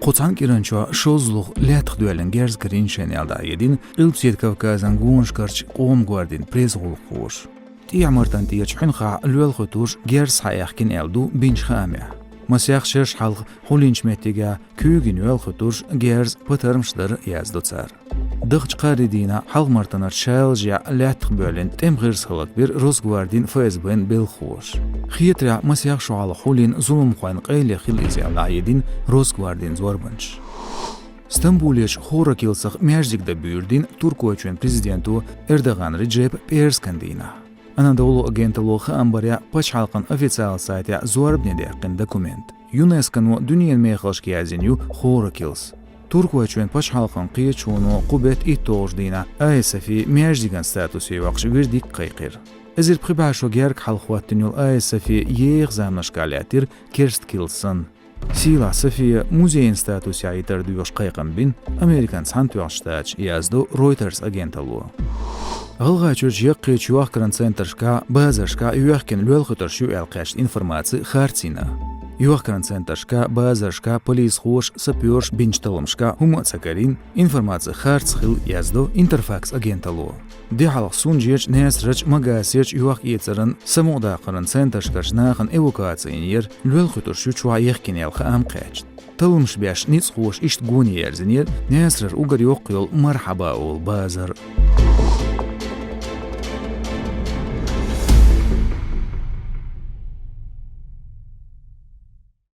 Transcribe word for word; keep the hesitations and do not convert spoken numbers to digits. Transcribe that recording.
Кху цхьана кӀиран чохь шозза лух лаьттах доьллина герз карийна шайна аьлла дӀахьедина Къилбаседа Кавказан гонашкарчу къоман гвардин пресс-гӀуллакххоша. ТӀехьа-мартан тӀерачу хьуьнхахь лоьлхуьйтурш герз схьаэхкина аьлла ду бинчу хаамехь. Масех шераш хьалха хьулйинчу меттигехь куьйгина лоьлхуьйтурш герз патармаш дара, яздо цара. Дахча кхарри дийнахь хьалха-мартанарчу шалажехь лаьттах боьллина тӀеман гӀирс хӀаллакбира Росгвардин, ФСБ-н белхахоша. Хетарехь, масех шо хьалха хьулйина зуламхойн къайле хилла иза аьлла дӀахьедина Росгвардин зорбанчаша. Стамбулерчу Хора килсах маьждиг дан буьйр дина Туркойчоьнан президенто Эрдоган Реджепа пӀераскан дийнахь. Анадолу агенталло хаам барехь, пачхьалкхан официалан сайтехь зорбане даьккхина документ. ЮНЕСКОно дуьненан мехаллашка яздина ю Хора килс. Туркойчоьнан пачхьалкхан кхеташоно кху беттан итталгӀачу дийнахь Айя София маьждиган статусе йоккхуш вердикт кхайкхира. Эзар пхи бӀе шо гергга хьалха хӀоттийна йолу Айя София еха заманашкахь лаьттира керста килс санна. Сийлахь София музейн статусехь йитар доьхуш кхайкхам бина Американ Цхьаьнатоьхначу Штаташа, яздо Reuters агенталло. ГӀалгӀайчуьрчу яккхийчу йохкаран центрашкахь, базаршкахь йоьхкина лоьлхуьйтурш ю аьлла кхаьчна информаци харц йина. Йохкаран центрашкахь, базаршкахь полисхоша, сапёрша бинчу талламашкахь хӀума а ца карийна, информаци харц хилла, яздо Интерфакс агенталло. Де хьалха Сунжерчу, Наьсарерчу, Магасерчу йохк-эцаран, самукъадаккхаран центрашкарчу нахана эвакуаци йинера лоьлхуьйтурш ю чохь йоьхкина аьлла хаам кхаьчна. Талламаш беш ницкъахоша иштта гоне ерзийнера Наьсарера уггар йоккха йолу Мархьаба олу базар.